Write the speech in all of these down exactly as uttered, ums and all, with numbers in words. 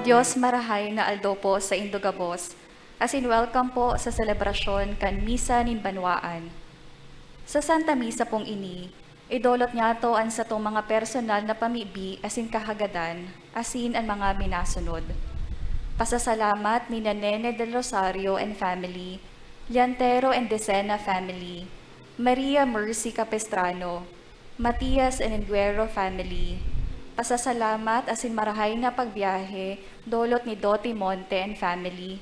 Dios, marahay na aldo po saindo gabos, asin welcome po sa selebrasyon kan Misa nin Banwaan. Sa Santa Misa pong ini, idolot niyato an satong mga personal na pamibi asin kahagadan, asin an mga minasunod. Pasasalamat ni Nene del Rosario and family, Llantero and Decena family, Maria Mercy Capistrano, Matias and Enguero family. Pasasalamat asin marahay na pagbiyahe, dolot ni Doti Monte and family.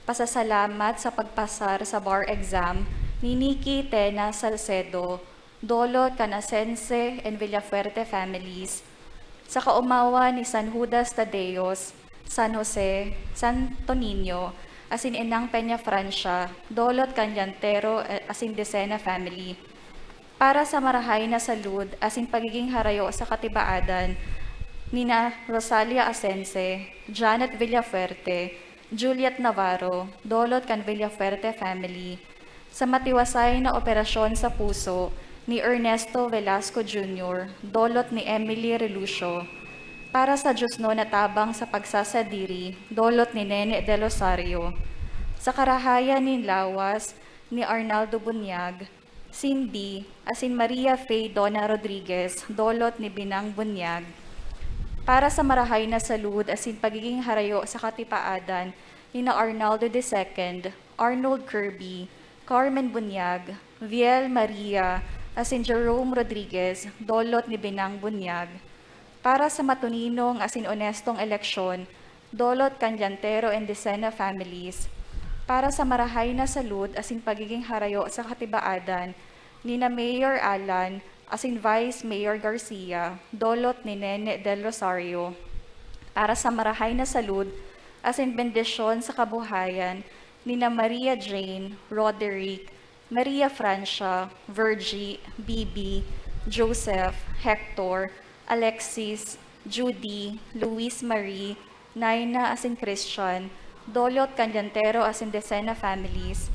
Pasasalamat sa pagpasar sa bar exam ni Nikki Tena Salcedo, dolot kan Asense and Villafuerte families. Sa kaomawan ni San Judas Tadeos, San Jose, Santo Niño, asin Inang Peña Francia, dolot kan Llantero, eh, asin Decena family. Para sa marahay na salud asin pagiging harayo sa katibaadan nina Rosalia Asense, Janet Villafuerte, Juliet Navarro, dolot kan Villafuerte family, sa matiwasay na operasyon sa puso ni Ernesto Velasco Junior, dolot ni Emily Relucio, para sa diosnon na tabang sa pagsasadiri, dolot ni Nene del Rosario, sa karahayan nin lawas ni Arnaldo Bunyag, Cindy, asin Maria Faye Dona Rodriguez, dolot ni Binang Bunyag, para sa marahay na salud asin pagiging harayo sa katipaadan nina Arnaldo the Second, Arnold Kirby, Carmen Bunyag, Viel Maria, asin Jerome Rodriguez, dolot ni Binang Bunyag, para sa matuninong asin onestong eleksyon, dolot kan Llantero and Decena families, para sa marahay na salud asin pagiging harayo sa katibaadan nina Mayor Alan asin Vice Mayor Garcia, dolot ni Nene del Rosario, para sa marahay na salud asin bendisyon sa kabuhayan nina Maria Jane, Roderick, Maria Francia, Virgie, Bibi, Joseph, Hector, Alexis, Judy, Luis Marie, Naina asin Christian, dolot kan Llantero asin Decena families,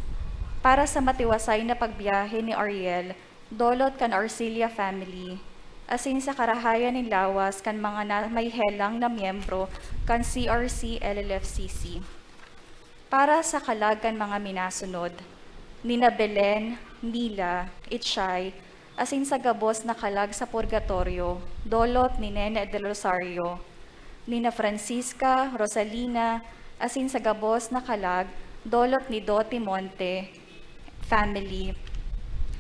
para sa matiwasay na pagbiyahe ni Ariel, dolot kan Arcilia family, asin sa karahayan nin lawas kan mga na may helang na miyembro kan C R C L L F C C. Para sa kalag kan mga minasunod, nina Belen, Mila, Itchay, asin sa gabos na kalag sa purgatoryo, dolot ni Nene del Rosario, nina Francisca, Rosalina, asin sa gabos na kalag, dolot ni Doti Monte family,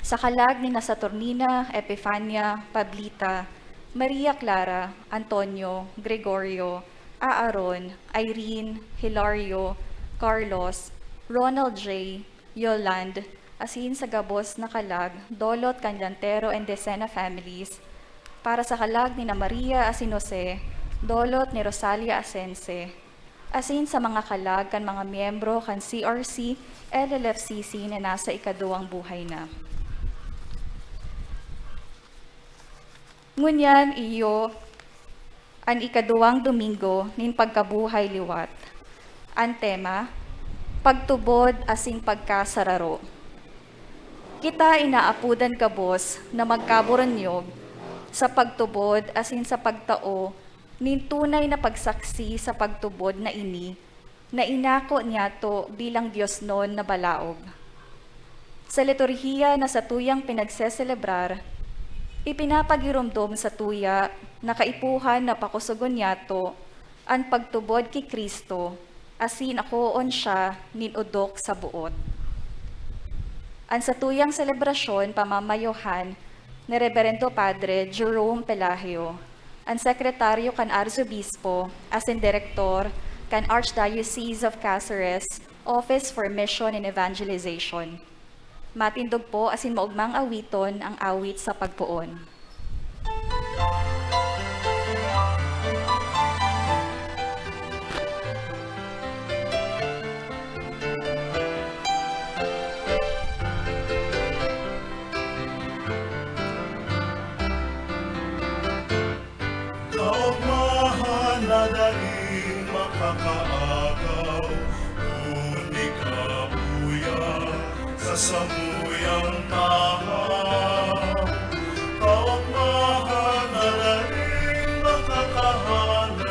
sa kalag nina Saturnina, Epifania, Pablita, Maria Clara, Antonio, Gregorio, Aaron, Irene, Hilario, Carlos, Ronald J, Yolande, asin sa gabos na kalag, dolot kan Llantero and Decena families, para sa kalag nina Maria asin Jose, dolot ni Rosalia Asense, asin sa mga kalag kan mga miyembro kan C R C, L L F C C na nasa ikaduwang buhay na. Ngunyan iyo an ikaduwang Domingo nin pagkabuhay liwat. An tema, pagtubod asin pagkasararo. Kita inaapodan gabos na magkaburonyog sa pagtubod asin sa pagtao nin tunay na pagsaksi sa pagtubod na ini na inako niyato bilang diosnon na balaog. Sa liturhiya na satuyang pinagseselebrar, ipinapagiromdom satuya na kaipuhan na pakosogon niyato an pagtubod ki Cristo, asin akoon siya nin odok sa boot. An satuyang selebrasyon pamamayohan ni Reberendo Padre Jerome Pelagio, an sekretaryo kan Arzobispo asin direktor kan Archdiocese of Caceres Office for Mission and Evangelization. Matindog po asin maogmang awiton ang awit sa pagpoon. Kaogmahan na daing makakaagaw, kundi kabuya sa samuyang tahaw. Kaogmahan na daing makakahanep,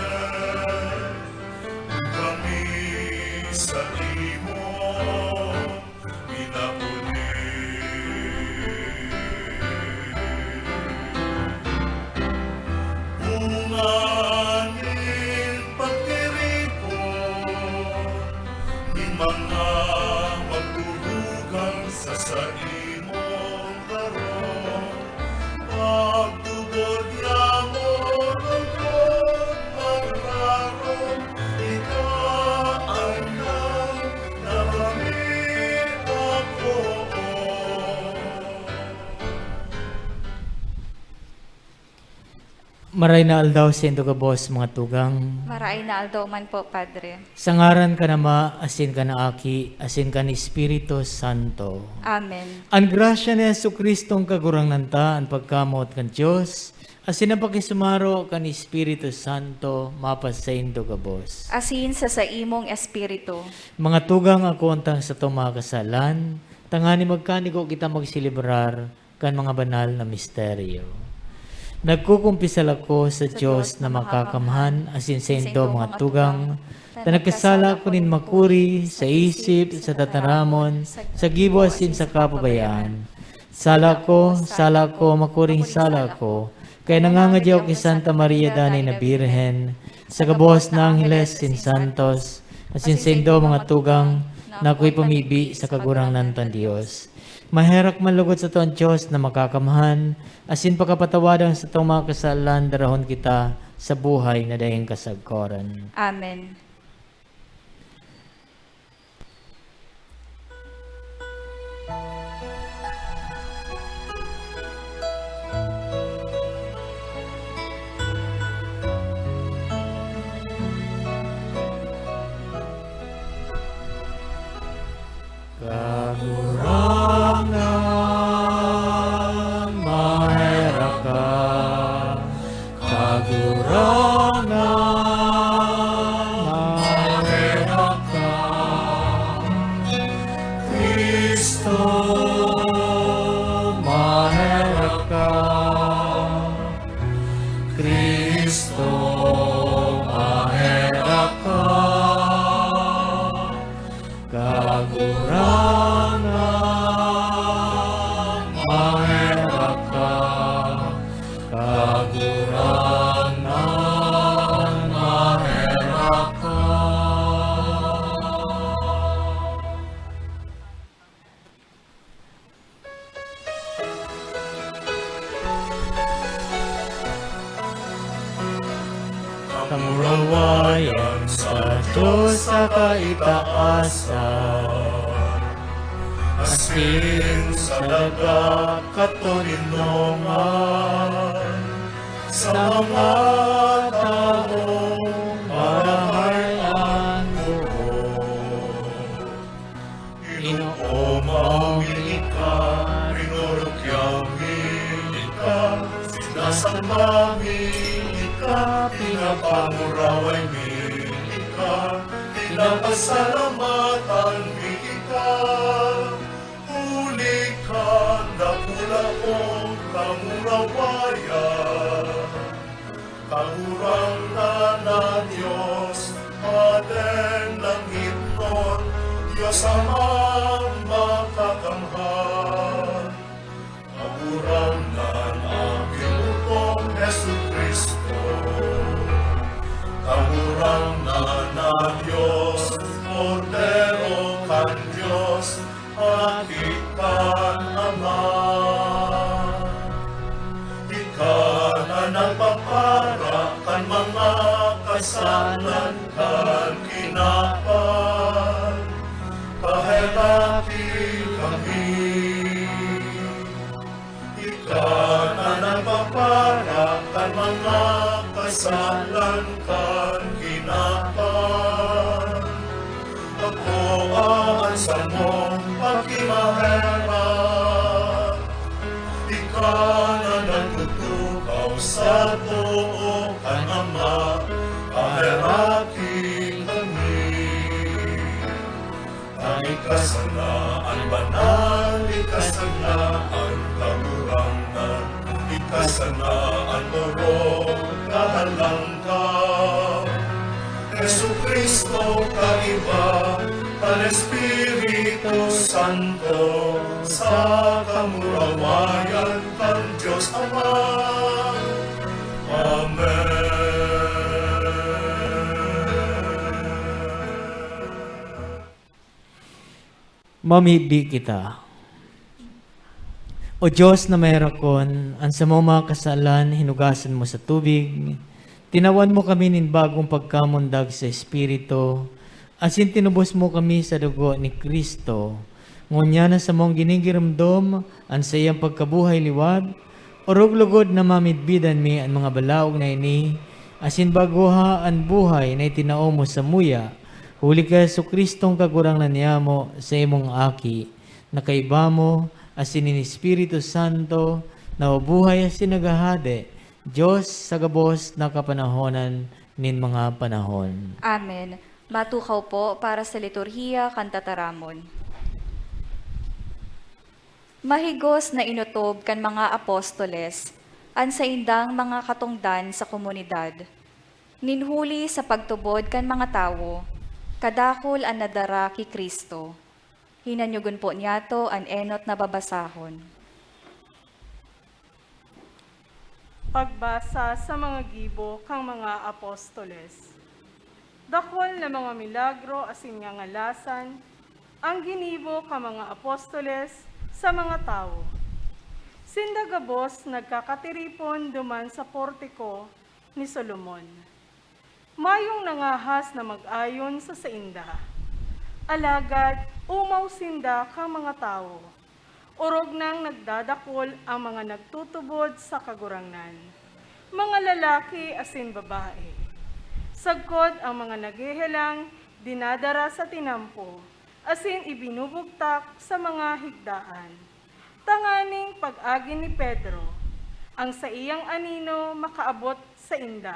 Maray na aldaw saindo gabos, mga tugang. Maray na aldaw man po, Padre. Sa ngaran kan Ama, asin kan Aki, asin kan Espiritu Santo. Amen. An grasya ni Jesu-Cristong Kagurangnan ta, an pagkamoot kan Dios, asin an pakisumaro kan Espiritu Santo, mapasaindo gabos. Asin sa saimong espiritu. Mga tugang, ako antang satong mga kasalan, tanganing magkanigo kita magselebrar kan mga banal na misteryo. Nagkukumpisal ako sa Dios na makakamhan, asin saindo, mga tugang, ta nagkasala ako nin makuri sa isip, sa tataramon, sa gibo asin sa kapabayaan. Sala ko, sala ko, makuring sala ko, kaya nangangadi ako ki Santa Maria danay na Birhen, sa gabos na angheles asin santos, asin saindo, mga tugang, na akoy pamibi sa Kagurangnan tang Dios. Maherak man logod sato an Dios na makakamhan, asin pakapatawadan satong mga kasalan, darahon kita sa buhay na daing kasagkoran. Amen. Kagurangnan, maherak ka. Kagurangnan, maherak ka. Cristo, maherak ka. Cristo, maherak ka. Kagurangnan, maherak ka. Kagurangnan, maherak ka. Kamurawayan sa Dios sa kaitaasan, asin sa daga katoninongan, sa mga tawong marahay an buot. Inooma mi ika, rinorokyaw mi ika, sinasamba mi ika, pinapanguraway mi ika, pinapasalamatan mi ika, huli kan dakula mong kamurawayan. Kagurangnan na Dios, Padeng langitnon, Dios Amang makakamhan. Kagurangnan na Ginoo kong Jesu-Cristo. Kagurangnan na Dios, Kordero kan Dios, Aki kan Ama. Ika na nagpapara kan mga kasalan kan kinaban, paheraki kami. Ika na nagpapara kan mga kasalan kan kinaban, pakoa an samong pakimaherak. Ika na nagtutukaw sa too kan Ama, paheraki kami. An ika sana an banal, ika sana an kagurangnan, ika sana an orog, kahalangkaw. Jesu-Cristo, kaiba kan Espiritu Santo, sa kamurawayan kan Dios Ama. Amen. Mamibi kita. O Dios na maherakon, an samong mga kasalan hinugasan mo sa tubig, tinawan mo kami nin bagong pagkamundag sa Espiritu, asin tinubos mo kami sa dugo ni Cristo. Ngunyan na samong ginigiromdom an saiyang pagkabuhay liwat, Orog lugod na mamidbidan mi an mga balaog na ini, asin bagoha an buhay na itinao mo samuya, huli ki Jesu-Cristong Kagurangnan niyamo, sa imong Aki, na kaiba mo, asin nin Espiritu Santo, nabubuhay asin naghahade, Dios sa gabos na kapanahonan nin mga panahon. Amen. Matukaw po para sa liturhiya kan tataramon. Mahigos na inotob kan mga apostoles an saindang mga katongdan sa komunidad. Nin huli sa pagtubod kan mga tawo, kadakul an nadara ki Cristo. Hinanyogon po niyato an enot na babasahon. Pagbasa sa mga gibo kan mga apostoles. Dakul na mga milagro asin ngangalasan an ginibo kan mga apostoles sa mga tawo. Sinda gabos nagkakatiripon duman sa portiko ni Solomon. Mayong nangahas na mag-ayon sa sainda. Alagad omaw sinda kan mga tawo. Orog nang nagdadakul an mga nagtutubod sa Kagurangnan, mga lalaki asin babae. Sagkod an mga naghehelang dinadara sa tinampo asin ibinubugtak sa mga higdaan, tanganing pag-agi ni Pedro, an saiyang anino makaabot sainda.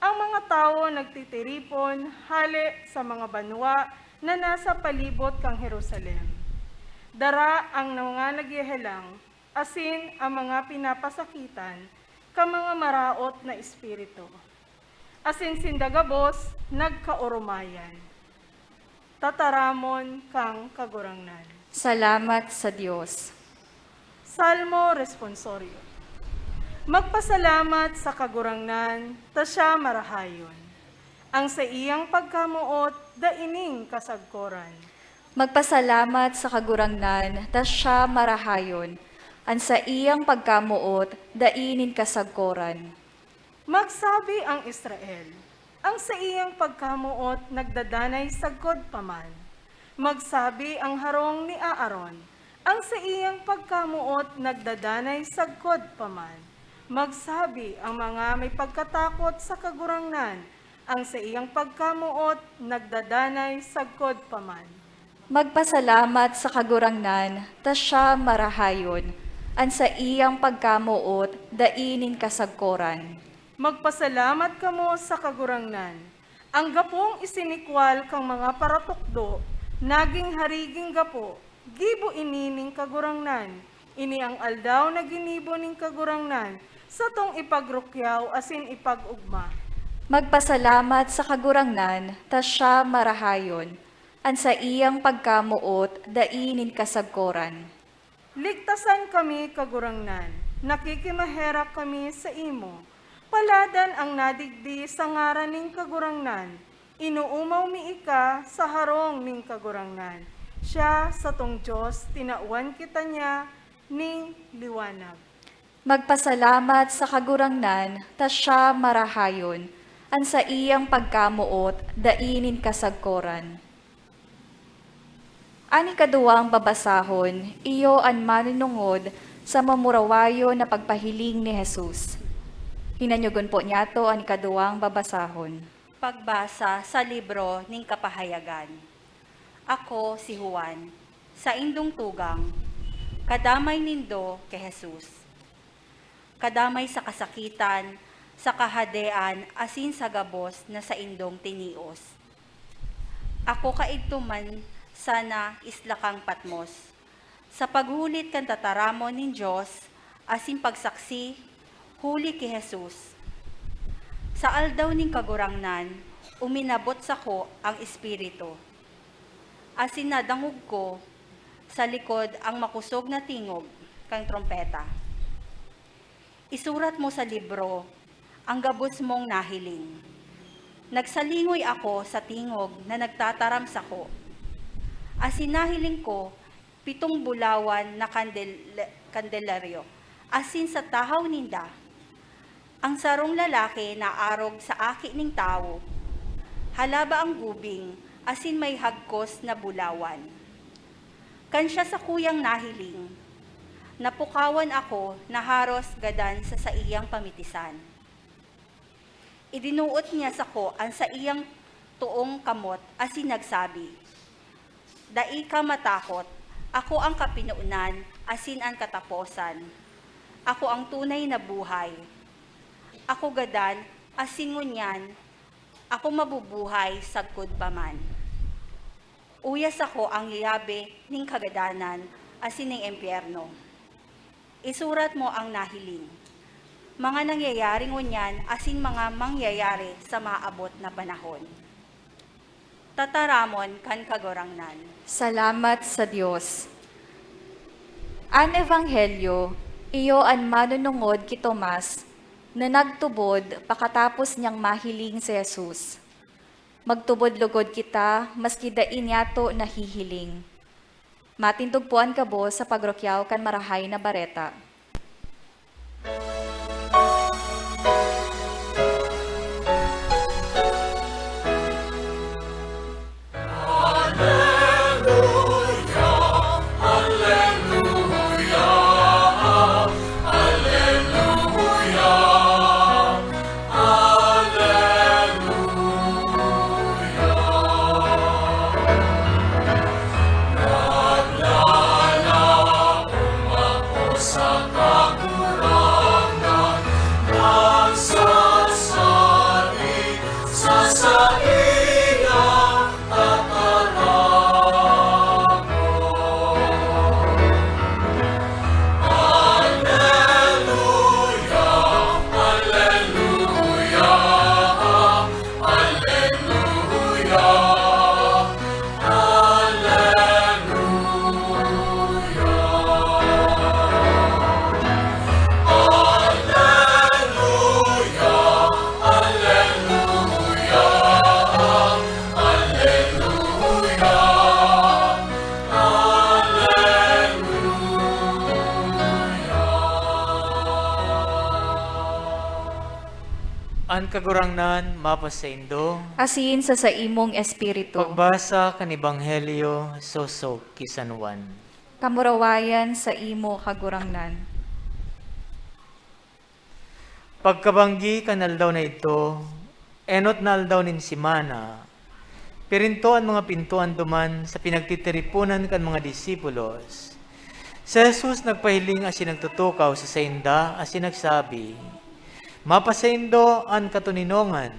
An mga tawo nagtitiripon hale sa mga banwa na nasa palibot kan Jerusalem. Dara an mga naghehelang asin an mga pinapasakitan kan mga maraot na espiritu. Asin sinda gabos nagkaoromayan. Tataramon kan Kagurangnan. Salamat sa Dios. Salmo Responsorio. Magpasalamat sa Kagurangnan, ta siya marahayon. Ang saiyang pagkamoot dai nin kasagkoran. Magpasalamat sa Kagurangnan, ta siya marahayon. An saiyang pagkamoot dai nin kasagkoran. Magsabi ang Israel, "Ang saiyang pagkamoot nagdadanay sagkod pa man." Magsabi ang harong ni Aaron, "Ang saiyang pagkamoot nagdadanay sagkod pa man." Magsabi ang mga may pagkatakot sa Kagurangnan, "Ang saiyang pagkamoot nagdadanay sagkod pa man." Magpasalamat sa Kagurangnan, ta siya marahayon. An saiyang pagkamoot dai nin kasagkoran. Magpasalamat kamo sa Kagurangnan. An gapong isinikwal kan mga paratukdo nagin hariging gapo. Gibo ini nin Kagurangnan. Ini an aldaw na ginibo nin Kagurangnan, satong ipagrukyaw asin ipag-ogma. Magpasalamat sa Kagurangnan, ta siya marahayon. An saiyang pagkamoot dai nin kasagkoran. Ligtasan kami, Kagurangnan, nakikimaherak kami saimo. Paladan an nadigdi sa ngaran nin Kagurangnan. Inoomaw mi ika sa harong nin Kagurangnan. Siya, satong Dios, tinawan kita niya nin liwanag. Magpasalamat sa Kagurangnan, ta siya marahayon. An saiyang pagkamoot dai nin kasagkoran. An ikaduwang babasahon, iyo an manunungod sa mamurawayon na pagpahiling ni Jesus. Hinanyogon po niyato an ikaduwang babasahon. Pagbasa sa libro nin Kapahayagan. Ako si Juan, saindong tugang, kadamay nindo ki Jesus. Kadamay sa kasakitan, sa kahadean, asin sa gabos na saindong tinios. Ako kaidto man sana isla kan Patmos, sa paghulit kan tataramon nin Dios asin pagsaksi huli ki Jesus. Sa aldaw nin Kagurangnan, uminabot sako an Espiritu, asin nadangog ko sa likod an makosog na tingog kan trompeta, "Isurat mo sa libro an gabos mong nahiling." Nagsalingoy ako sa tingog na nagtataram sako, asin nahiling ko pitong bulawan na kandel-, kandelaryo, asin sa tahaw ninda, an sarong lalaki na arog sa Aki nin Tawo, halaba an gubing asin may hagkos na bulawan. Kan siya sakuyang nahiling, Napukawan ako na haros gadan sa saiyang pamitisan. Idinuot niya sako an saiyang toong kamot asin nagsabi, "Dai ka matakot, ako an kapinonan asin an kataposan. Ako an tunay na buhay. Ako gadan, asin ngunyan ako mabubuhay sagkod pa man. Uya sako an yabi nin kagadanan asin nin impyerno. Isurat mo an nahiling, mga nangyayari ngunyan asin mga mangyayari sa maabot na panahon." Tataramon kan Kagurangnan. Salamat sa Dios. An Ebanghelyo, iyo an manunungod ki Tomas na nagtubod pakatapos niyang mahiling si Jesus. Magtubod logod kita maski dai niyato nahihiling. Matindog po an gabos sa pagrukyaw kan Marahay na Bareta. An Kagurangnan mapasaindo. Asin sa saimong espiritu. Pagbasa kan Ebanghelyo sosog ki San Juan. Kamurawayan saimo, Kagurangnan. Pagkabanggi kan aldaw na idto, enot na aldaw nin semana, pirinto an mga pintoan duman sa pinagtitiriponan kan mga disipulos. Si Jesus nagpahiling asin nagtutukaw sa sainda asin nagsabi, "Mapasaindo an katoninongan."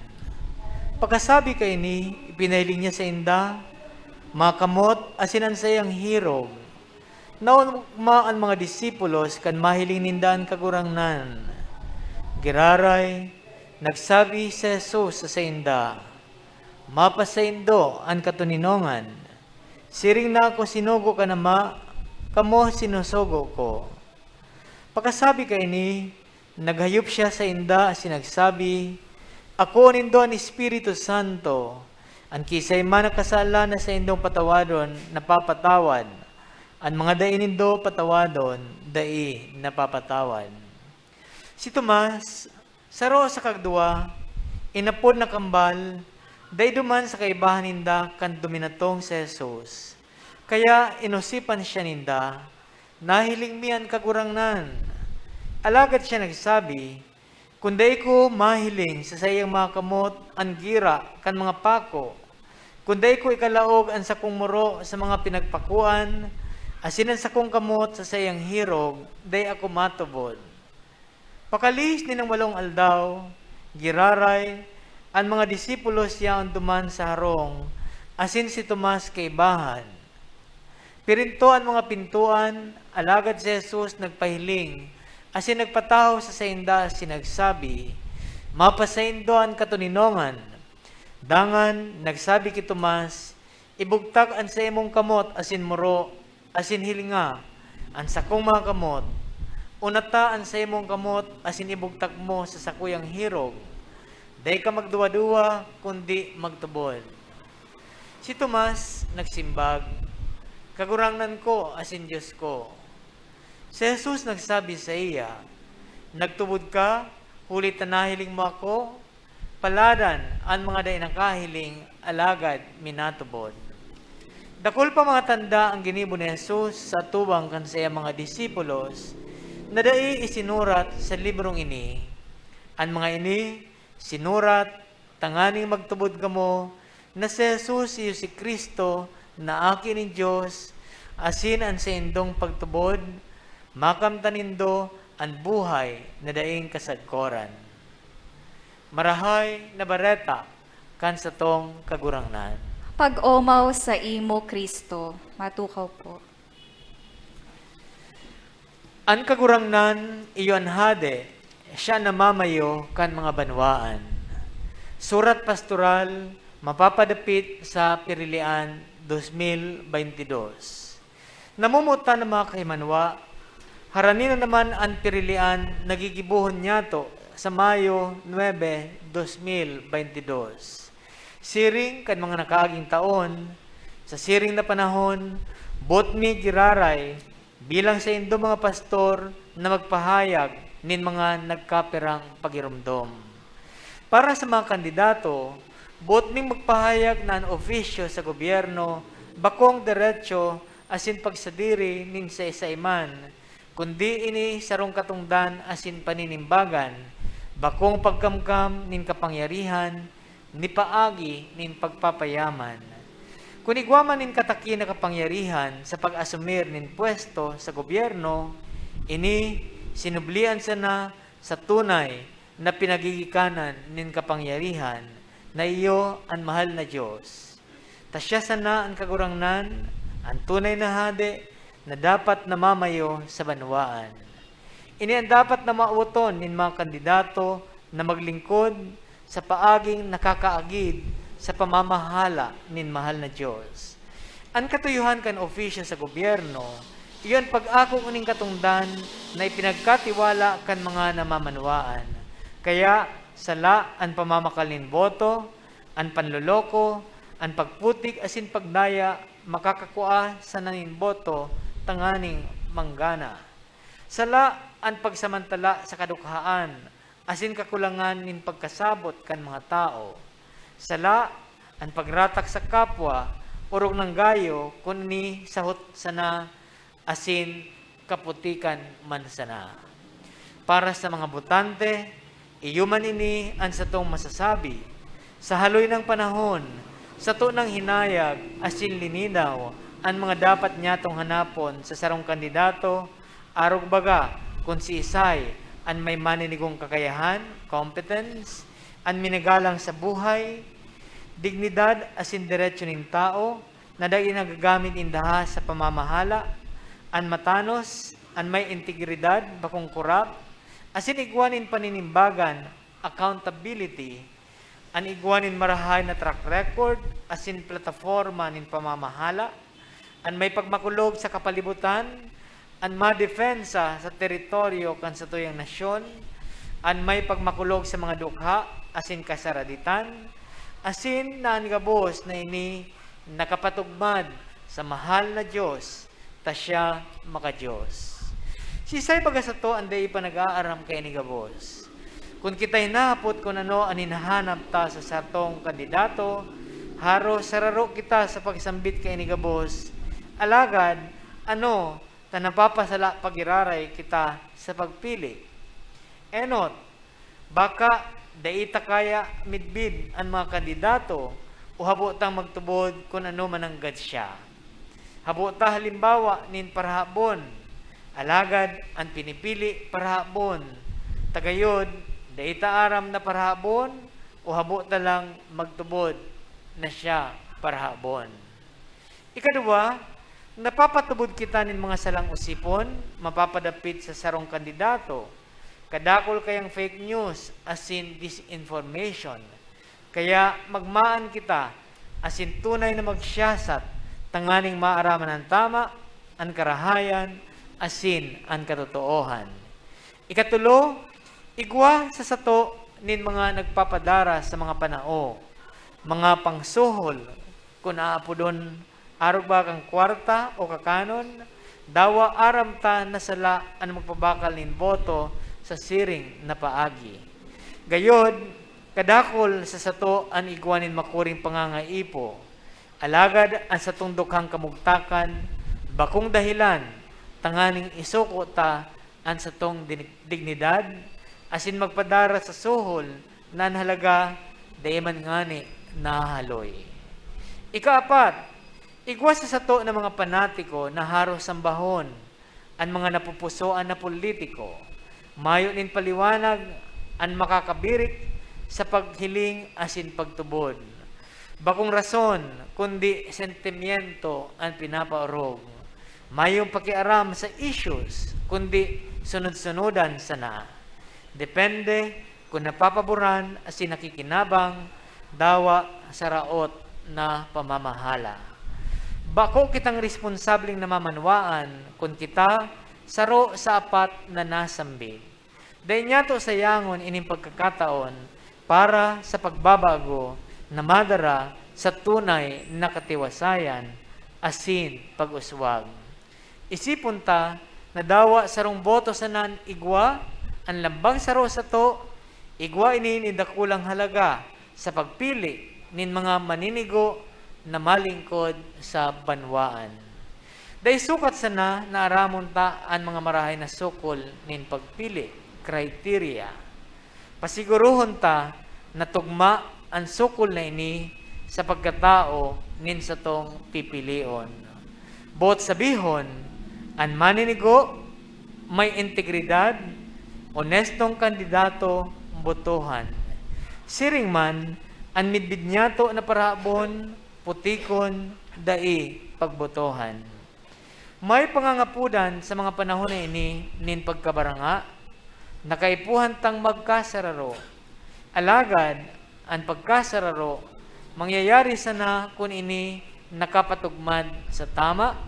Pakasabi kaini, ipinahiling niya sainda mga kamot asin an saiyang hirog. Naogma an mga disipulos kan mahiling ninda an Kagurangnan. Giraray, nagsabi si Jesus sa sainda, "Mapasaindo an katoninongan. Siring na ako sinugo kan Ama, kamo sinusugo ko." Pakasabi kaini, naghayop siya sainda asin nagsabi, "Akoon nindo an Espiritu Santo. An kiisay man na kasalan na saindong patawadon, napapatawad. An mga dai nindo patawadon, dai napapatawad." Si Tomas, saro sa kagduwa, inapod na Kambal, dai duman sa kaibahan ninda kan duminatong si Jesus. Kaya inosipan siya ninda, "Nahiling mi an Kagurangnan." Alagad siya nagsabi, "Kun dai ko mahiling sa saiyang mga kamot an gira kan mga pako, kun dai ko ikalaog an sakong muro sa mga pinagpakoan, asin an sakong kamot sa saiyang hirog, dai ako matubod." Pakalihis nin walong aldaw, giraray, an mga disipulos yaon duman sa harong, asin si Tomas kaibahan. Pirinto an mga pintoan, alagad si Jesus nagpahiling asin nagpatahaw sa sainda asin nagsabi, "Mapasaindo an katoninongan." Dangan nagsabi ki Tomas, "Ibugtak an saimong kamot asin muro, asin hilinga an sakong mga kamot. Unata an saimong kamot asin ibugtak mo sa sakuyang hirog. Dai ka magduwa-duwa, kundi magtubod." Si Tomas nagsimbag, "Kagurangnan ko asin Dios ko." Si Jesus nagsabi saiya, "Nagtubod ka huli ta nahiling mo ako? Paladan an mga dai nakahiling alagad minatubod." Dakul pa mga tanda an ginibo ni Jesus sa atubang kan saiyang mga disipulos na dai isinurat sa librong ini. An mga ini sinurat tanganing magtubod kamo na si Jesus iyo si Cristo na Aki nin Dios, asin an saindong pagtubod makamtan nindo an buhay na daing kasagkoran. Marahay na Bareta kan satong Kagurangnan. Pag-omaw saimo, Cristo. Matukaw po. An Kagurangnan iyo an hade, siya namamayo kan mga banwaan. Surat Pastoral, mapapadapit sa Pirilian, dos mil baynte dos. Namumuta na mga kahimanwa, harani na naman an Pirilian na gigibohon niyato sa Mayo nuebe, dos mil baynte dos. Siring kan mga nakaaging taon, sa siring na panahon, boot mi giraray bilang saindo mga pastor na magpahayag nin mga nagkapirang pagiromdom. Para sa mga kandidato, boot ming magpahayag na an ofisyo sa gobyerno bakong deretso asin pagsadiri nin saisaiman, kundi ini sarong katongdan asin paninimbagan, bakong pagkamkam nin kapangyarihan, ni paagi nin pagpapayaman. Kun igwa man nin kataki na kapangyarihan sa pag-asumir nin pwesto sa gobyerno, ini sinublian sana sa tunay na pinagigikanan nin kapangyarihan na iyo an mahal na Dios. Ta siya sana an Kagurangnan, an tunay na hade na dapat namamayo sa banwaan. Ini an dapat na mawoton nin mga kandidato na maglingkod sa paaging nakakaagid sa pamamahala nin mahal na Dios. An katuyohan kan ofisyo sa gobyerno, iyo an pag-ako nin katongdan na ipinagkatiwala kan mga namamanwaan. Kaya, sala an pamamakal nin boto, an panloloko, an pagputik asin pagdaya makakakua sana nin boto tanganing manggana. Sala an pagsamantala sa kadukhaan asin kakulangan nin pagkasabot kan mga tawo. Sala an pagratak sa kapwa, orog nanggayo kun ini sahot sana asin kaputikan man sana. Para sa mga botante, iyo man ini an satong masasabi. Sa haloy nang panahon, sato nang hinayag asin lininaw an mga dapat nyatong hanapon sa sarong kandidato, arog baga kun siisay an may maninigong kakayahan, competence, an minagalang sa buhay, dignidad asin deretso nin tawo, na dai nagagamit nin dahas sa pamamahala, an matanos, an may integridad, bakong korap, asin igwa nin paninimbagan, accountability, an igwa nin marahay na track record asin plataporma nin pamamahala, an may pagmakulog sa kapalibutan, an madepensa sa teritoryo kan satuyang nasyon, an may pagmakulog sa mga dukha asin kasaraditan, asin na an gabos na ini nakapatugmad sa mahal na Dios, ta siya maka-Dios. Siisay baga sato an dai pa nag-aaram kaini gabos? Kun kita hinahapot kun ano an hinahanap ta sa satong kandidato, haros sararo kita sa pagsambit kaini gabos. Alagad, ano ta napapasala pa giraray kita sa pagpili? Enot, baka dai ta kaya midbid an mga kandidato o habo tang magtubod kun ano mananggad siya. Habo ta halimbawa nin parahabon, alagad an pinipili parahabon. Ta gayod, dai ta aram na parahabon o habo ta lang magtubod na siya parahabon. Ikaduwa, napapatubod kita nin mga salang osipon mapapadapit sa sarong kandidato. Kadakul kayang fake news asin disinformation. Kaya magmaan kita asin tunay na magsiyasat tanganing maaraman an tama, an karahayan, asin an katotoohan. Ikatulo, igwa sa sato nin mga nagpapadara sa mga panao, mga pangsuhol, kun aapodon, arog ba kan kwarta o kakanon, dawa aram ta na sala an magpabakal nin boto sa siring na paagi. Gayod, kadakul sa sato an igwa nin makuring pangangaipo, Alagad an satong dukhang kamugtakan bakong dahilan tanganing isuko ta an satong dinig-, dignidad asin magpadara sa suhol na an halaga dai man ngani nahahaloy. Ikaapat, igwa sa sato na mga panatiko na haros sambahon an mga napupusoan na politiko. Mayo nin paliwanag an makakabirik sa paghiling asin pagtubod. Bakong rason, kundi sentimiento an pinapaorog. Mayong pakiaram sa issues, kundi sunod-sunudan sana. Depende kun napapaboran asin nakikinabang, dawa sa raot na pamamahala. Bako kitang responsableng namamanwaan kun kita saro sa apat na nasambit. Dai niyato sayangon ining pagkakataon para sa pagbabago na madara sa tunay na katiwasayan asin pag-uswag. Isipon ta na dawa sarong boto sana an igwa, an lambang saro sato, igwa ini nin dakulang halaga sa pagpili nin mga maninigo na malingkod sa banwaan. Dai sukat sana na aramon ta an mga marahay na sukol nin pagpili, criteria. Pasigurohon ta na tugma an sukol na ini sa pagkatao nin satong pipilion. Boot sabihon, an maninigo, may integridad, onestong kandidato, botohan. Siring man, an midbid niyato na parahabon, putikon, dai pagbotohan. May pangangapodan sa mga panahon na ini nin pagkabaranga na kaipuhan tang magkasararo. Alagad, an pagkasararo mangyayari sana kun ini nakapatugmad sa tama,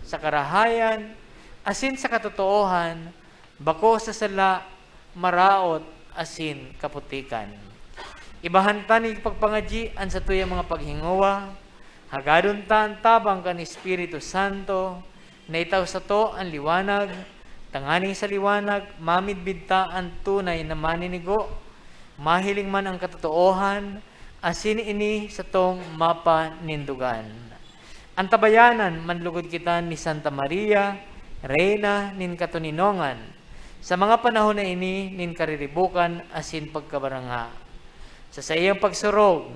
sa karahayan, asin sa katotoohan, bako sa sala, maraot, asin kaputikan. Ibahan ta nin pagpangadyi an satuyang mga paghingowa, hagadon ta an tabang kan Espiritu Santo, na itao sato an liwanag, tanganing sa liwanag mamidbid ta an tunay na maninigo, mahiling man an katotoohan, asin ini satong mapanindogan. Antabayanan manlugod kita ni Santa Maria, Reyna nin katoninongan, sa mga panahon na ini nin kariribokan asin pagkabaranga. Sa saiyang pagsurog,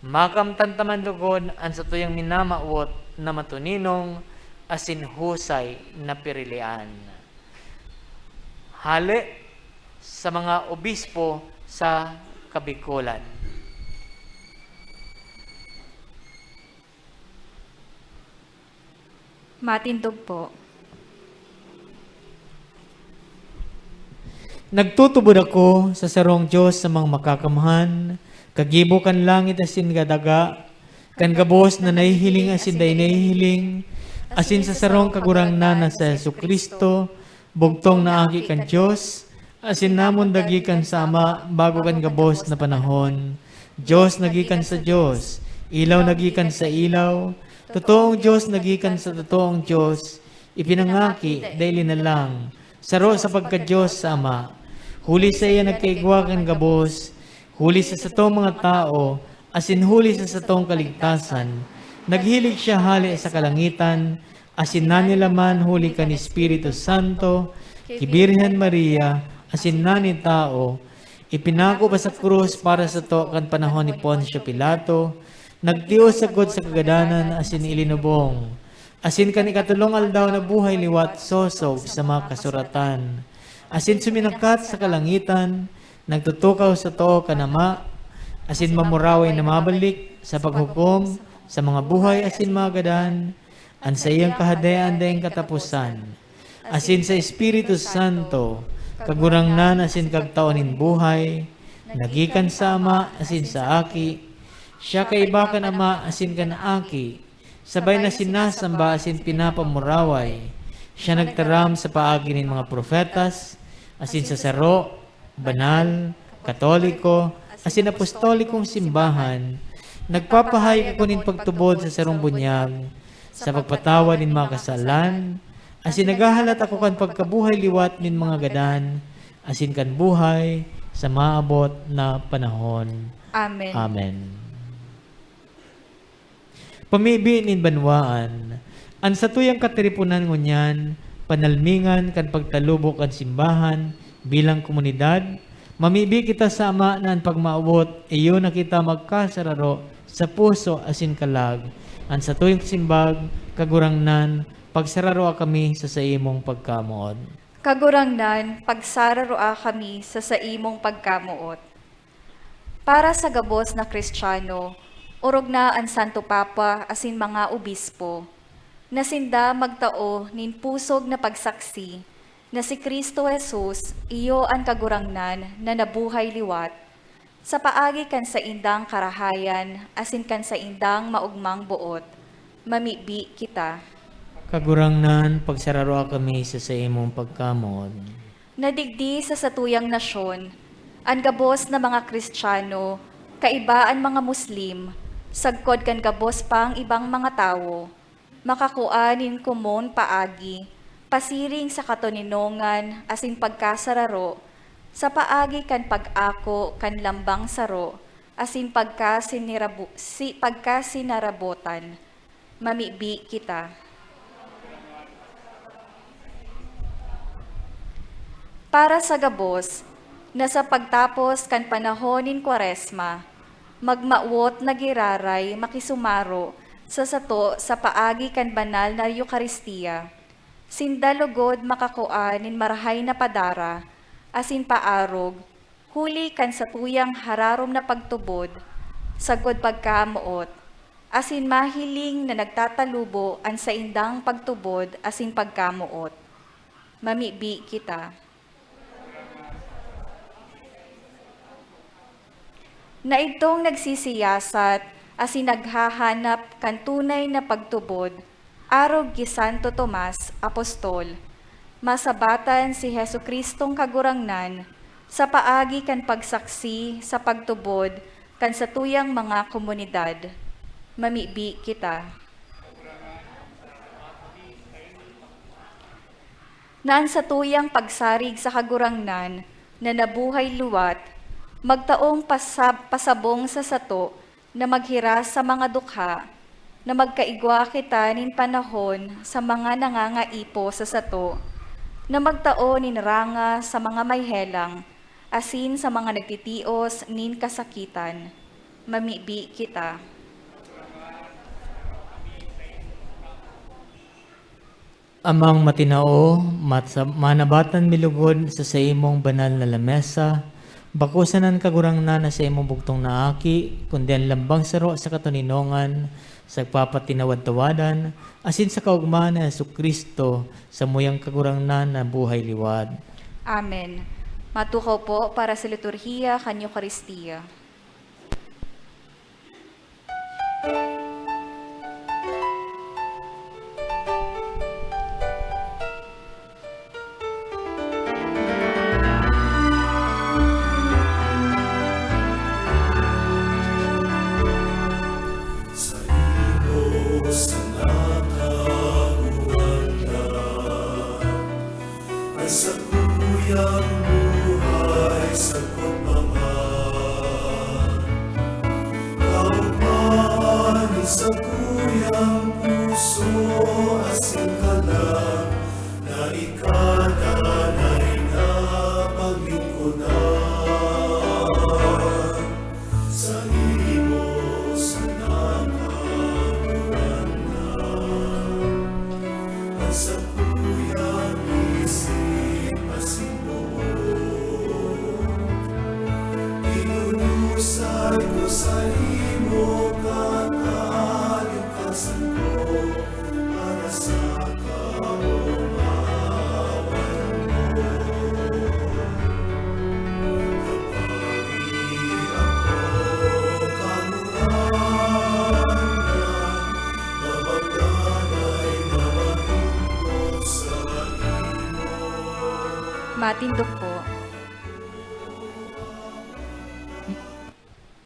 makamtan ta man lugod an satuyang minamawot na matoninong asin husay na pirilian. Hale sa mga obispo sa Kabikolan. Matindog po. Nagtutubod ako sa sarong Dios na mga makakamhan, kagibo kan langit asin kan daga, kan gabos na nahihiling asin dai nahihiling, asin sa sarong Kagurangnan na si Jesu-Cristo, bugtong na Aki kan Dios, asin namundag gikan sa Ama bago kan gabos na panahon. Dios na gikan sa Dios, ilaw na gikan sa ilaw, totoong Dios na gikan sa totoong Dios, ipinangaki, dai linalang, saro sa pagka-Dios sa Ama. Huli saiya nagkaigwa kan gabos, huli sa satong mga tawo, asin huli sa satong kaligtasan. Naghilig siya hale sa kalangitan, asin nanilaman huli kan Espiritu Santo, ki Birhen Maria, asin nagin tawo. Ipinako pa sa krus para sato kan panahon ni Poncio Pilato, nagtios sagkod sa kagadanan asin ilinubong. Asin kan ikatolong aldaw nabuhay liwat sosog sa mga kasuratan. Asin suminakat sa kalangitan, nagtutukaw sa too kan Ama, asin mamuraway na mabalik sa paghukom sa mga buhay asin mga gadan, an saiyang Kahadean daing kataposan. Asin sa Espiritu Santo, Kagurangnan asin Kagtao nin buhay, na gikan sa Ama asin sa Aki, siya kaiba kan Ama asin kan Aki, sabay na sinasamba asin pinapamuraway. Siya nagtaram sa paagi nin mga propetas, asin sa saro, banal, katoliko, asin apostolikong simbahan, nagpapahay ako nin pagtubod sa sarong bunyag, sa pagpatawad nin mga kasalan, asin naghahalat ako kan pagkabuhay liwat nin mga gadan, asin kan buhay sa maabot na panahon. Amen. Amen. Pamibi nin banwaan. An satuyang katiriponan ngunyan, panalmingan kan pagtalubo kan simbahan bilang komunidad, mamibi kita sa Ama na an pagmawot, iyo na kita magkasararo sa puso asin kalag. An satuyang simbag, Kagurangnan, pagsararoa kami sa saimong pagkamoot. Kagurangnan, pagsararoa kami sa saimong pagkamoot. Para sa gabos na Kristiyano, orog na an Santo Papa asin mga obispo, na sinda magtao nin pusog na pagsaksi na si Cristo Jesus iyo an Kagurangnan na nabuhay liwat, sa paagi kan saindang karahayan asin kan saindang maogmang boot, mamibi kita. Kagurangnan, pagsararoa kami sa saimong pagkamoot. Nadigdi sa satuyang nasyon, an gabos na mga Kristiyano, kaiba an mga Muslim, sagkod kan gabos pang ibang mga tawo, makakua nin komon paagi, pasiring sa katoninongan asin pagkasararo, sa paagi kan pag-ako kan lambang saro asin pagkasinirabo-, si-, pagkasinarabotan. Mamibi kita. Para sa gabos, na sa pagtapos kan panahon nin Kwaresma, magmawot na giraray makisumaro sa sato sa paagi kan banal na Eukaristia, sinda logod makakua nin marahay na padara asin paarog, huli kan satuyang hararom na pagtubod, sagkod pagkamoot, asin mahiling na nagtatalubo an saindang pagtubod asin pagkamoot. Mamibi kita. Na idtong nagsisiyasat asin naghahanap kan tunay na pagtubod, arog ki Santo Tomas, Apostol, masabatan si Jesu-Cristong Kagurangnan sa paagi kan pagsaksi sa pagtubod kan satuyang mga komunidad. Mamibi kita. Na an satuyang pagsarig sa Kagurangnan na nabuhay liwat, magtaong pasab-, pasabong sa sato na maghiras sa mga dukha, na magkaigwa kita nin panahon sa mga nangangaipo sa sato, na magtao nin ranga sa mga may helang, asin sa mga nagtitios nin kasakitan. Mamibi kita. Amang matinao, matsa-, manabatan mi lugod sa saimong banal na lamesa, bako sana an Kagurangnan na saimong bugtong na Aki, kundi an lambang saro sa katoninongan, sa pagpapatinawad-tawadan, asin sa kaogmahan ni Jesu-Cristo, samuyang Kagurangnan na buhay liwat. Amen. Matukaw po para sa liturhiya kan Eukaristia. Saimo sana, Kagurangnan, an sakuyang buhay sagkod pa man. Kaogmahan nin sakuyang puso asin kalag na ikadanay na paglingkodan. Saimo sana, Kagurangnan, an sakuyang isip asin boot. Idudusay ko saimo, kakalikasan ko, para sa Matindog po.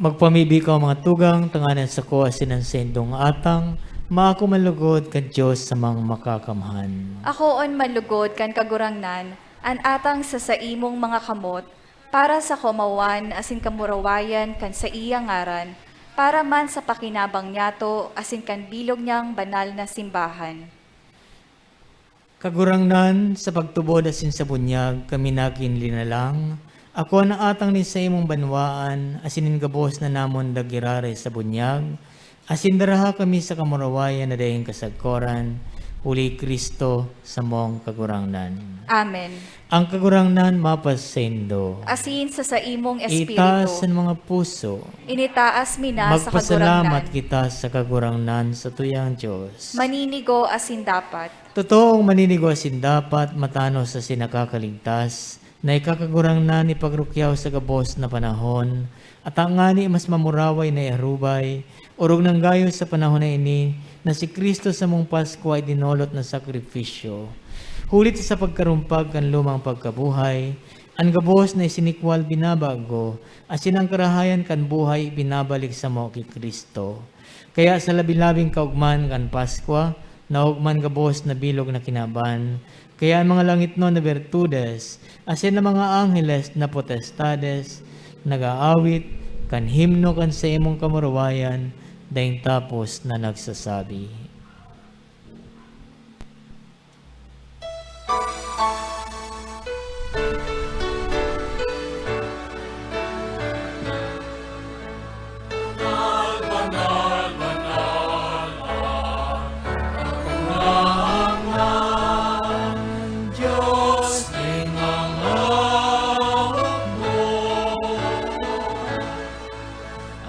Magpamibi kamo, mga tugang, tanganing an sako asin an saindong atang maako man lugod kan Dios na Makakamhan. Akoon man lugod kan Kagurangnan an atang sa saimong mga kamot, para sa kaomawan asin kamurawayan kan saiyang ngaran, Para man sa pakinabang niyato asin kan bilog niyang banal na simbahan. Kagurangnan, sa pagtubod asin sa bunyag kami nagin linalang. Akoa an atang nin saimong banwaan, asin nin gabos na namon giraray sa bunyag, asin daraha kami sa kamurawayan na daing kasagkoran, huli Cristo, samong Kagurangnan. Amen. Ang Kagurangnan mapasaindo. Asin sa saimong espiritu. Itaas an mga puso. Initaas mi na sa Kagurangnan. Magpasalamat kita sa Kagurangnan, sa tuyang Dios. Maninigo asin dapat. Totoong maninigo asin dapat, matanos asin nakakaligtas, na ika Kagurangnan ipagrukyaw sa gabos na panahon, at ngani mas mamuraway na iarubay, orog nang gayo sa panahon na ini, na si Cristo samong Paskwa idinolot na sakripisyo. Huli ta sa pagkarumpag kan lumang pagkabuhay, an gabos na isinikwal binabago, asin an karahayan kan buhay ibinabalik samo ki Cristo. Kaya sa labi-labing kaogmahan kan Paskwa, naogma an gabos na bilog na kinaban. Kaya an mga langitnon na bertudes, asin an mga angheles na potestades, nag-aawit kan himno kan saimong kamurawayan, daing tapos na nagsasabi.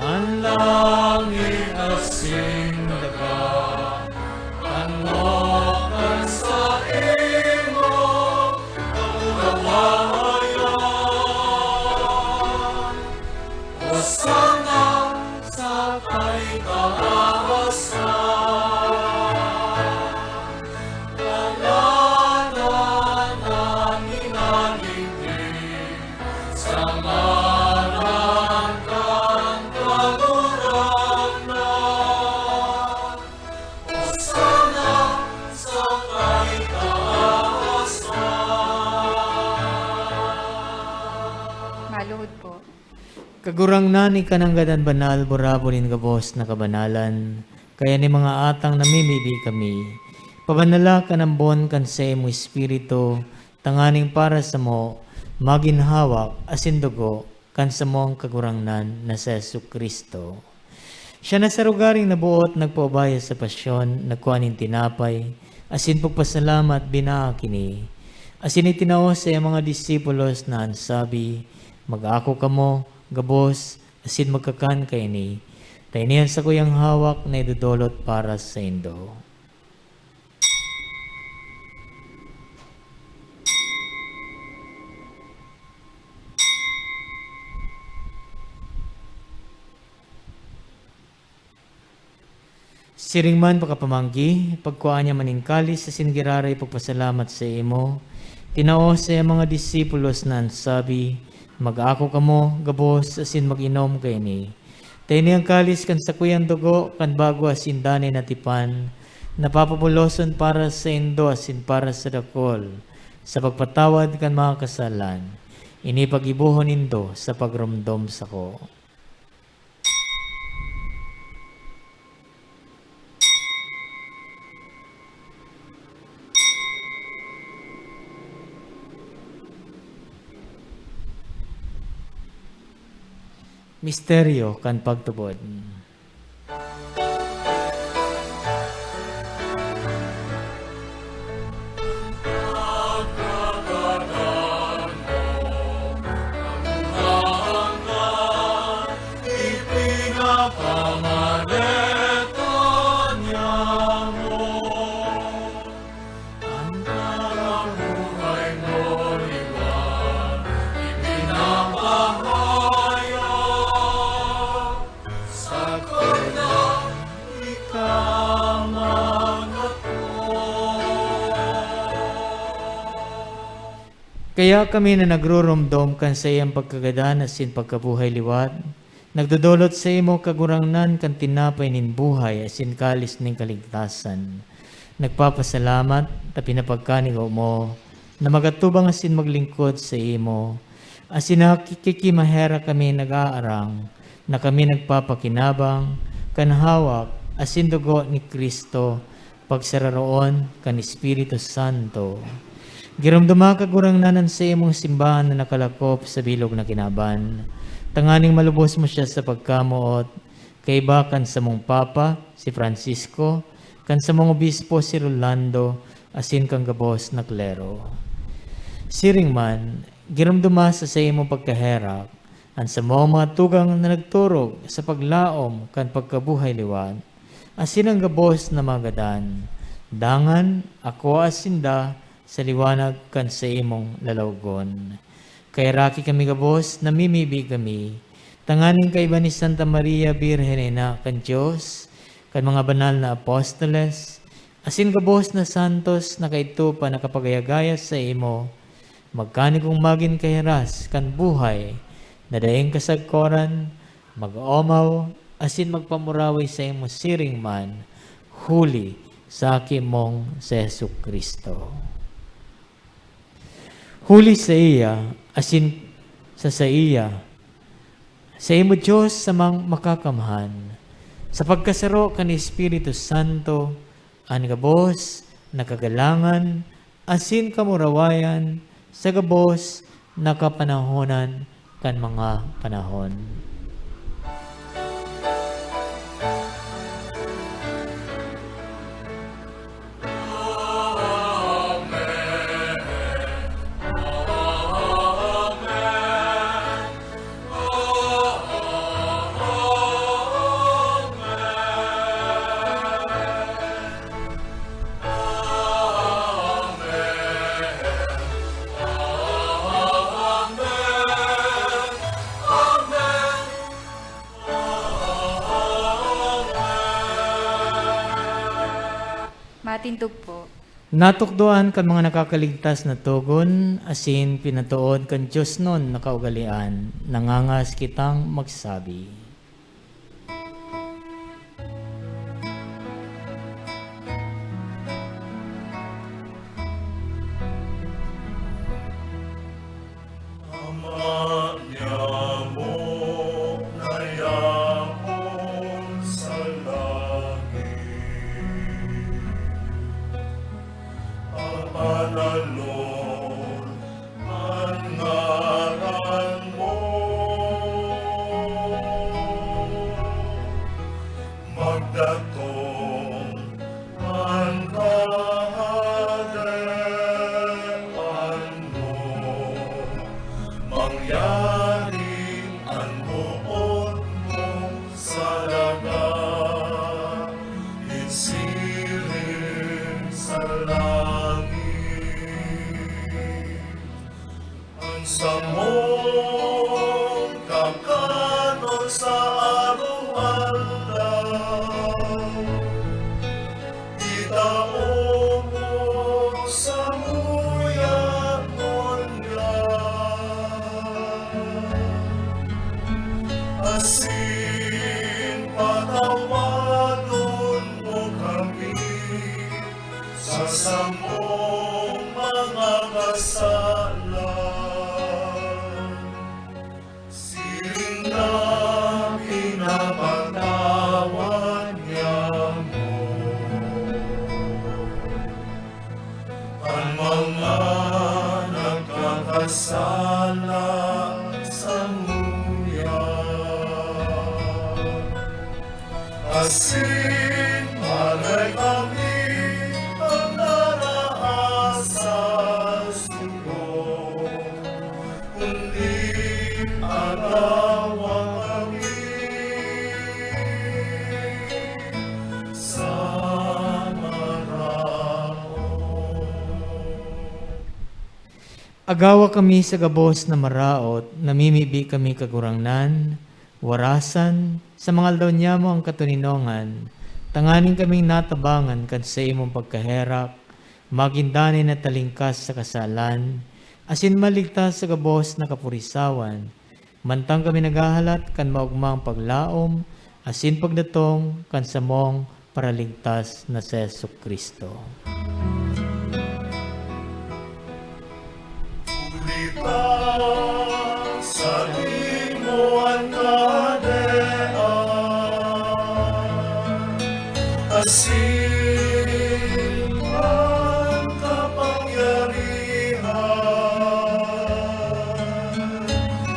An langit asin daga, tanlok kan saimong kamurawayan. Hosana sa kaitaasan. Ngalanan an Minaligdi. Sa ngaran kan Kagurangnan, Hosana sa kaitaasan. Maluhod po. Kagurangnan, ika nanggad an banal, burabod nin gabos na kabanalan. Kaya nin mga atang namimibi kami, pabanala kan ambon kan saimong Espiritu, tanganing para samo, magin hawak asin dugo kan samong Kagurangnan na si Jesu-Cristo. Siya na sa rogaring naboot nagpaubaya sa pasyon, nagkua nin tinapay, asin pagpasalamat, binaak ini, asin itinao sa iyang mga disipulos na an sabi, "Mag-ako kamo, gabos, asin magkakan kaini, ta ini an sakuyang hawak na idodolot para saindo." Siring man pakapamanggi, pagkua niya man nin kalis asin giraray pagpasalamat saimo, tinao sa iyang mga disipulos na an sabi, "Mag-ako kamo, gabos, asin mag-inom kaini. Ta ini an kalis kan sakuyang dugo kan bago asin danay na tipan, na papabuloson para saindo asin para sa dakul, sa pagpatawad kan mga kasalan. Ini paggibohon nindo sa pagromdom sako." Misteryo kan pagtubod. An pagkabuhay mo liwat ipinapahayag, sakot na ika magkatoo. Kaya kami na nagruromdom kan saiyang pagkagadan asin pagkabuhay liwat, nagdodolot saimo, Kagurangnan, kan tinapay nin buhay asin kalis nin kaligtasan. Nagpapasalamat ta pinapagkanigo mo na magatubang asin maglingkod saimo, asin nakikimahera kami nag-aarang na kami nagpapakinabang kan hawak asin dugo ni Cristo, pagsararoon kan Espiritu Santo. Giromdoma, Kagurangnan, an saimong simbahan na nakalakop sa bilog na kinaban, tanganing malubos mo siya sa pagkamoot, kaiba kan samong Papa, si Francisco, kan samong Obispo, si Rolando, asin kan gabos na klero. Siring man, giromdoma sa saimong pagkaherak an samong mga tugang na nagturog sa paglaom kan pagkabuhay liwat, asin an gabos na mga gadan. Dangan, akoa sinda sa liwanag kan saimong lalawgon. Kaheraki kami gabos, namimibi kami, tanganing kaiba ni Santa Maria, Birhen na Ina kan Dios, kan mga banal na apostoles, asin gabos na santos na kaidto pa nakapagayagaya saimo, magkanigong magin kahiras kan buhay na daing kasagkoran, mag-omaw, asin magpamuraway saimo siring man, huli sa Aki mong si Jesu-Cristo. Huli saiya, asin sa saiya, saimo, Dios, samang makakamhan, sa pagkasaro kan Espiritu Santo, an gabos na kagalangan asin kamurawayan sa gabos na kapanahonan kan mga panahon. Matindog po. Natukdoan kan mga nakakaligtas na togon, asin pinatood kan diosnon na kaugalean, nangangas kitang magsabi. Ama niamo na yaon sa langit, papanalon an ngaran mo, magdatong an kahadean mo, mangyari an boot mo sa daga, nin siring sa langit. An samong kakanon sa araw-araw, itao mo samuya ngunyan, asin patawadon mo kami sa samong mga kasalan, siring na pinapatawad niamo an mga nagkakasala samuya. Asin maray kami an naraasa sa sugo, kundi agawa kami sa maraot. Agawa kami sa gabos na maraot, namimibi kami, Kagurangnan, warasan, sa mga aldaw niyamo an katoninongan, tanganing kaming natabangan kan saimong pagkaherak, magin danay na talingkas sa kasalan, asin maligtas sa gabos na kapurisawan, mantang kami naghahalat kan maogmang paglaom asin pagdatong kan samong Paraligtas na si Jesu-Cristo. Huli ta saimo an kahadean, Siring ang kapangyarihan,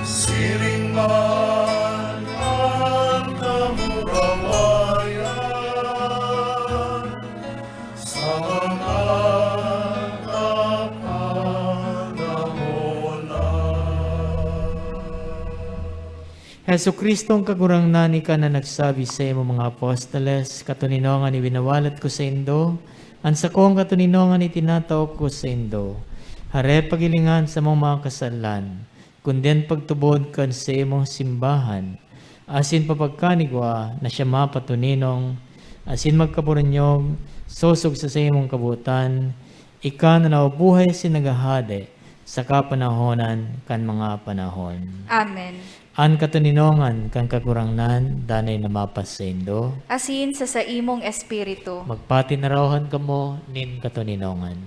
siring man ang kamurawayan, sa mga kapanahonan. Jesu-Cristong Kagurangnan, ika na nagsabi saimong mga apostoles, "Katoninongan iwinawalat ko saindo, an sakong katoninongan itinatao ko saindo. Hare paghilinga an samong mga kasalan, kundi an pagtubod kan saimong simbahan, asin papagkanigwa na siya mapatoninong asin magkaburunyog sosog sa saimong kabotan, ika na nabubuhay asin naghahade sa kapanahonan kan mga panahon." Amen. An katoninongan kan Kagurangnan danay na mapasaindo. Asin sa saimong espiritu. Magpatinarawan kamo nin katoninongan.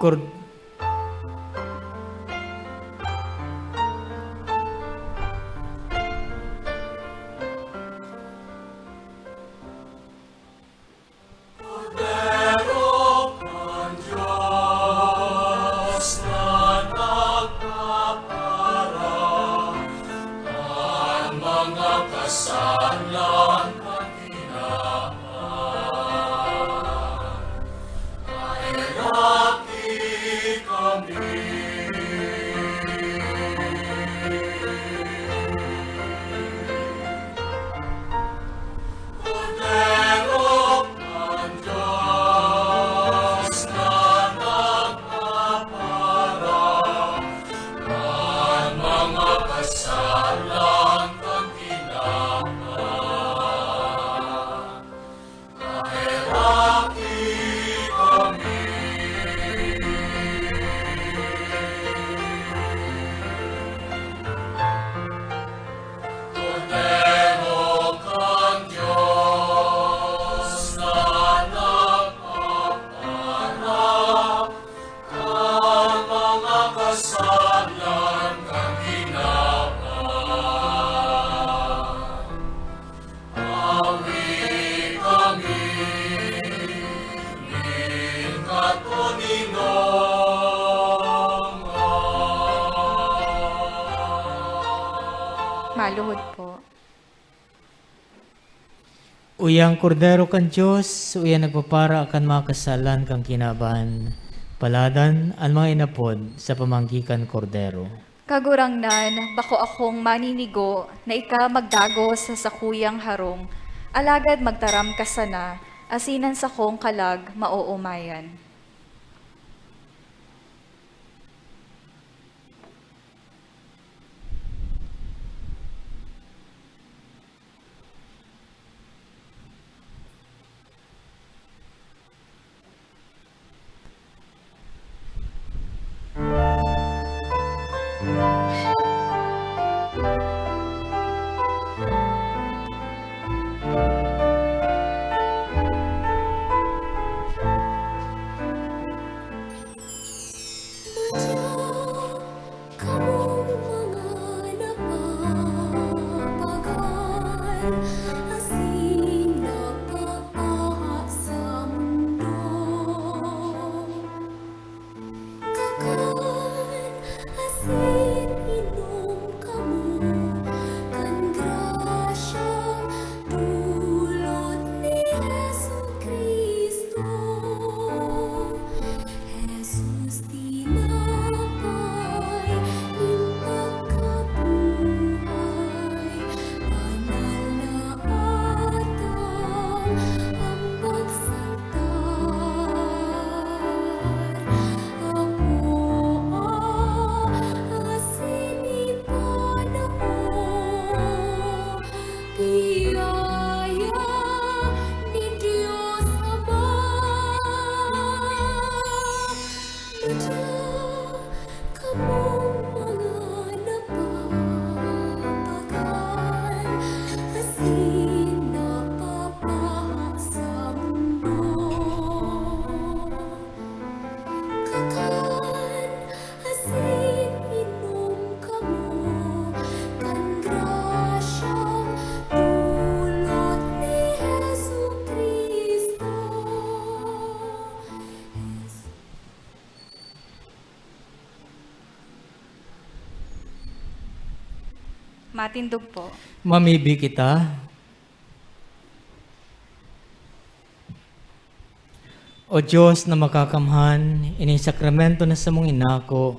Kor- Kordero kan Dios na nagkapara kan mga kasalan kan tinaman, kaheraki kami. Kordero kan Dios na nagkapara kan mga kasalan kan tinaman, kaheraki kami. Kordero kan Dios na nagpapara kan mga kasalan kan tinaman, awi kami nin katoninongan. Maluhod po. Uya an Kordero kan Dios, uya nagpapara kan mga kasalan kan kinaban. Paladan an mga inapod sa pamanggi kan Kordero. Kagurangnan, bako akong maninigo na ika magdagos sa sakuyang harong, alagad magtaram ka sana, asin an sakong kalag maoomayan. Matindog po. Mamibi kita. O Diyos na makakamhan, ining sakramento na samong inako,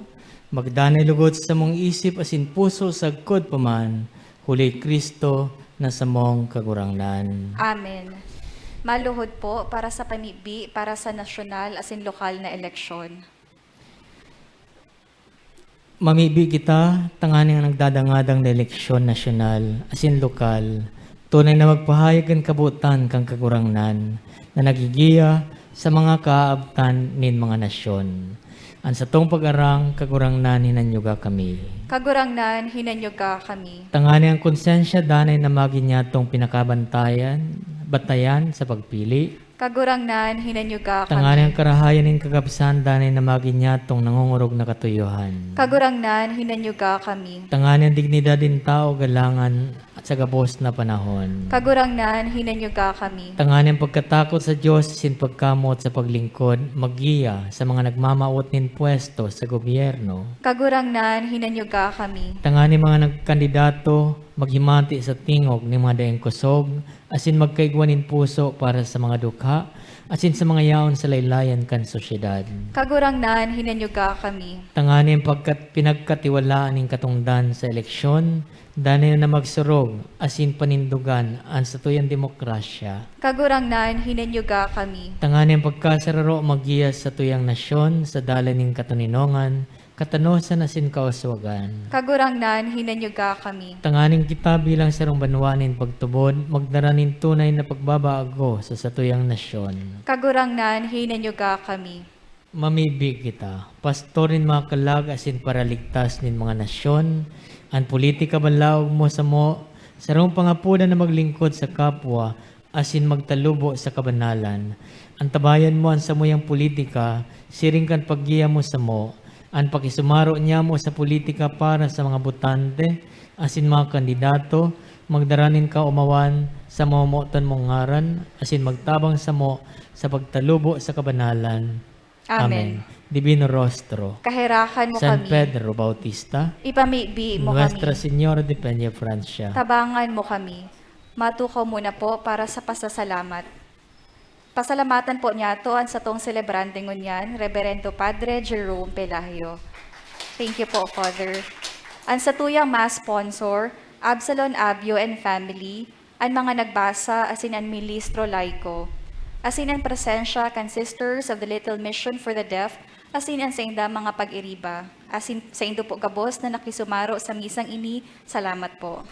magdanay lugod sa samong isip asin puso sagkod pa man, huli Cristo na samong Kagurangnan. Amen. Maluhod po para sa pamibi para sa nasyonal asin lokal na eleksyon. Mamibi kita, tanganing an nagdadangadang na eleksyon nasyonal asin lokal tunay na magpahayag kan kabotan kan Kagurangnan na naggigiya sa mga kaabtan nin mga nasyon. An satong pag-arang, Kagurangnan, hinanyuga kami. Kagurangnan, hinanyuga kami. Tanganing an konsensya danay na magin nyatong pinakabantayan, batayan sa pagpili. Kagurangnan, hinanyuga kami. Tanganing an karahayan nin kagabsan danay na magin nyatong nangongorog na katuyohan. Kagurangnan, hinanyuga kami. Tanganing an dignidad nin tawo galangan sa gabos na panahon. Kagurangnan, hinanyuga kami. Tanganing an pagkatakot sa Dios asin pagkamoot sa paglingkod maggiya sa mga nagmamawot nin pwesto sa gobyerno. Kagurangnan, hinanyuga kami. Tanganing an mga nagkandidato maghimati sa tingog nin mga daing kosog, asin magkaigwa nin puso para sa mga dukha, asin sa mga yaon sa laylayan kan sosyedad. Kagurangnan, hinanyuga kami. Tanganing an pagkat-, pinagkatiwalaan nin katongdan sa eleksyon, danay na magsurog, asin panindogan an satuyang demokrasya. Kagurangnan, hinanyuga kami. Tanganing an pagkasararo maggiya sa satuyang nasyon sa dalan nin katoninongan, katanosan asin kauswagan. Kagurangnan, hinanyuga kami. Tanganing kita bilang sarong banwa nin pagtubod, magdara nin tunay na pagbabago sa satuyang nasyon. Kagurangnan, hinanyuga kami. Mamibi kita, pastor nin mga kalag asin paraligtas nin mga nasyon, an politika banlaog mo samo, sarong pangapodan na maglingkod sa kapwa, asin magtalubo sa kabanalan. Antabayan mo an samuyang politika, siring kan paggiya mo samo. An pakisumaro nyamo sa politika para sa mga botante asin mga kandidato, magdara nin kaomawan sa mamomotan mong ngaran, asin magtabang samo sa pagtalubo sa kabanalan. Amen. Amen. Divino Rostro, Kaherakan mo San kami. Pedro Bautista, Ipamibi mo Nuestra kami. Señora de Peñafrancia. Tabangan mo kami. Matukaw muna po para sa pasasalamat. Pasalamatan po niyato an satong selebrante ngunyan, Reberendo Padre Jerome Pelagio. Thank you po, Father. An satuyang Mass sponsor, Absalon Abio and family, an mga nagbasa asin an ministro laiko, asin an presensya kan Sisters of the Little Mission for the Deaf, asin an saindang mga pag-iriba, asin saindo po gabos na nakisumaro sa misang ini, salamat po.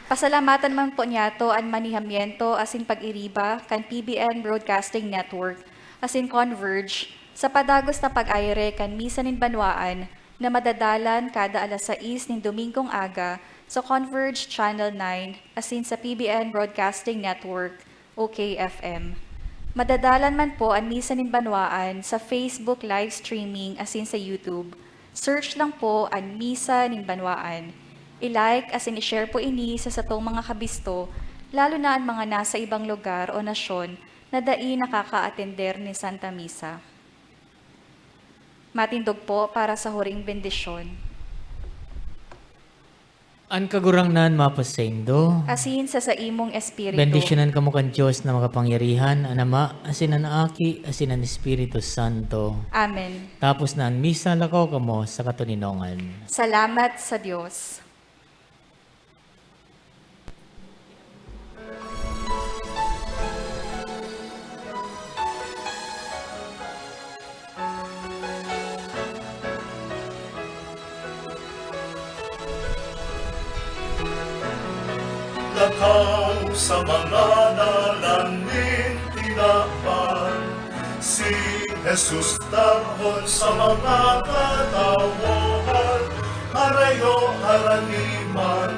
Pasalamatan man po niyato an manihamiento asin pag-iriba kan P B N Broadcasting Network asin Converge sa padagos na pag-aire kan Misa nin Banwaan na madadalan kada alas sais nin Domingong aga sa Converge Channel nine asin sa P B N Broadcasting Network, O K F M. Madadalan man po an Misa nin Banwaan sa Facebook live streaming asin sa YouTube. Search lang po an Misa nin Banwaan. I-like asin i-share po ini sa satong mga kabisto, lalo na an mga nasa ibang lugar o nasyon na dai nakakaatender nin Santa Misa. Matindog po para sa huring bendisyon. An Kagurangnan mapasaindo. Asin sa saimong espiritu. Bendisyonan kamo kan Dios na makapangyarihan, an Ama, asin an Aki, asin an Espiritu Santo. Amen. Tapos na an misa, lakaw kamo sa katoninongan. Salamat sa Dios. Lakaw sa mga dalan nin tinapan, si Jesus darhon sa mga katawohan, harayo haraniman,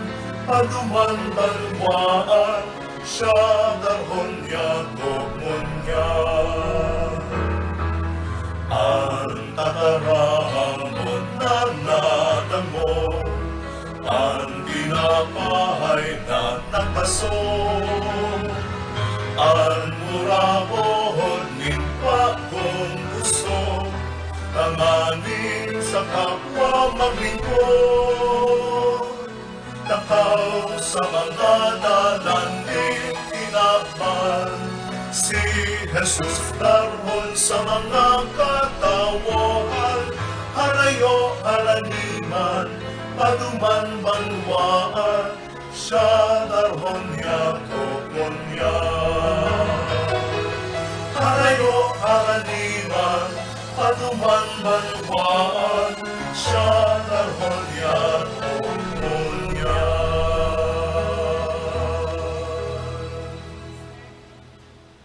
paduman banwaan, siya darhon yato ngunyan. An tataramon na nadangog, an tinapahay na nagpasog, an murahon nin bagong pusog, tanganing sa kapwa maglingkod. sa mga dalan nin tinakpan. Si Jesus darhon sa mga katawohan, harayo, harani man, paduman, banwaan, siya darhon niya, tokon niya. Harayo, harani man, paduman, banwaan, siya darhon niya,